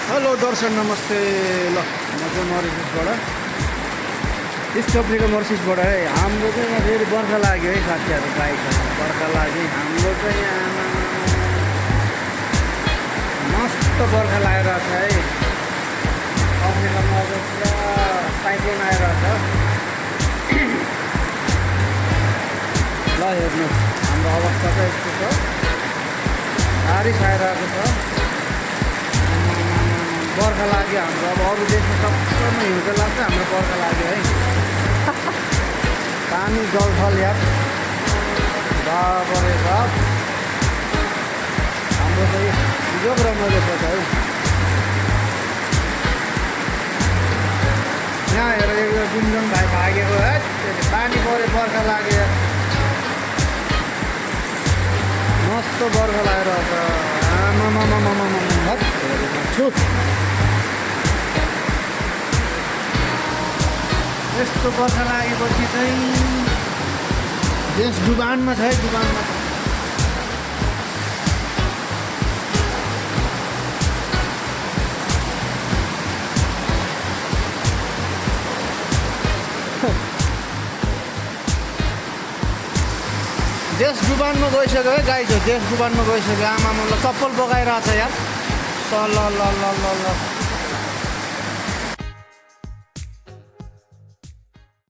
Hello दर्शन नमस्ते। ल म चाहिँ मरिसिसबाट इस्ट अफ्रिका मरिसिसबाट है। हाम्रो चाहिँ यहाँ फेरि बर्खा लाग्यो है साथीहरू, बाइकहरू बर्खा लाग्यो। हाम्रो चाहिँ यहाँ मस्त बर्खा लागेर छ है। अफ्रिकामा अब पुरा साइक्लोन आइरहेको छ। ल हेर्नुहोस् हाम्रो अवस्था चाहिँ यस्तो छ, बारिस आइरहेको छ, बर्खा लाग्यो हाम्रो। अब अरू देशमा सबैमा हिउँदो लाग्छ, हाम्रो बर्खा लाग्यो है। पानी जलथल यार, बाबरे बाप। हाम्रो चाहिँ हिजो रमाइलो छ है। यहाँ हेर एक गुन्जन भाइ भागेको है, पानी पऱ्यो, बर्खा लाग्यो, मस्त बर्खा लागेर छ। छु यस्तो बर्खा लागेपछि चाहिँ देश डुबानमा छ है, डुबानमा छ। देश डुबानमा गइसक्यो है गाइज, देश डुबानमा गइसक्यो। आमामा ल चप्पल बगाइरहेको छ यार। ल ल ल ल ल